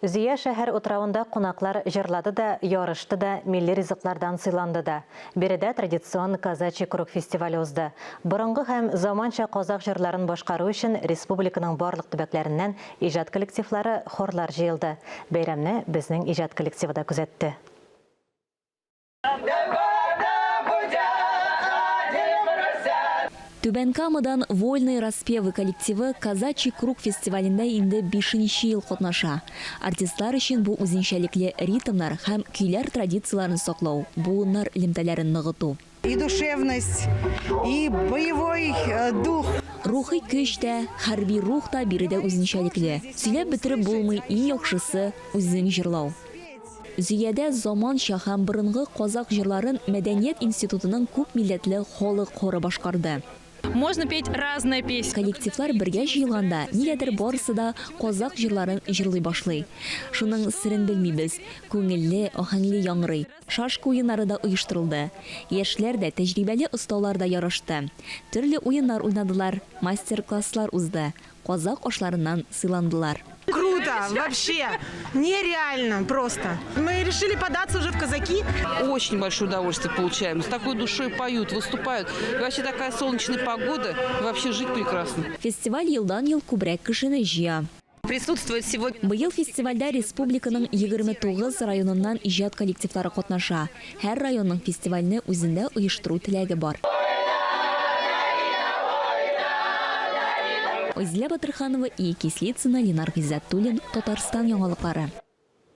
Зөя шәһәр утравында кунаклар җырлады да, ярышты да, милли ризыклардан сыйланды да. Биредә традицион Казачий круг фестивале узды. Борынгы һәм заманча казак җырларын башкару өчен республиканың барлык төбәкләреннән иҗат коллективлары, хорлар җыелды. Бәйрәмне безнең иҗат коллективы да күзәтте. Түбән Камадан Вольные распевы коллективы Казачий круг фестивалендә инде бишенче ел катнаша. Артистлар өчен бу үзенчәлекле ритмнар һәм көйләр традицияләрен саклау, буыннар элемтәләрен ныгыту. И душевность, и боевой дух. Рухи көч тә, хәрби рух та биредә үзенчәлекле. Сөйләп бетереп булмый, иң яхшысы, үзең җырлау. Зөядә заманча һәм борынгы казакъ җырларын Мәдәният институтының күпмилләтле халык хоры башкарды. Можно петь разные песни. Коллективлар бергә җыелганда, нигәдер барысы да казакъ җырларын җырлый башлый. Шуның серен белмибез. Күңелле, аһәңле яңгырый. Шашка уеннары да оештырылды. Яшьләр дә, тәҗрибәле осталар да ярышты. Төрле уеннар уйнадылар, мастер-класслар узды. Казакъ ашларыннан сыйландылар. Круто, вообще, нереально просто. Мы решили податься уже в казаки. Очень большое удовольствие получаем. С такой душой поют, выступают. И вообще такая солнечная погода, и вообще жить прекрасно. Фестиваль елдан-ел күбрәк кешене җыя. Присутствует сегодня. Быел фестивальдә республиканың 29 районыннан иҗат коллективлары катнаша. Һәр районның фестивальне үзендә оештыру теләге бар. Айзилә Батырханова, Ия Кислицына, Ленар Гыйззәтуллин, Татарстан яңалыклары.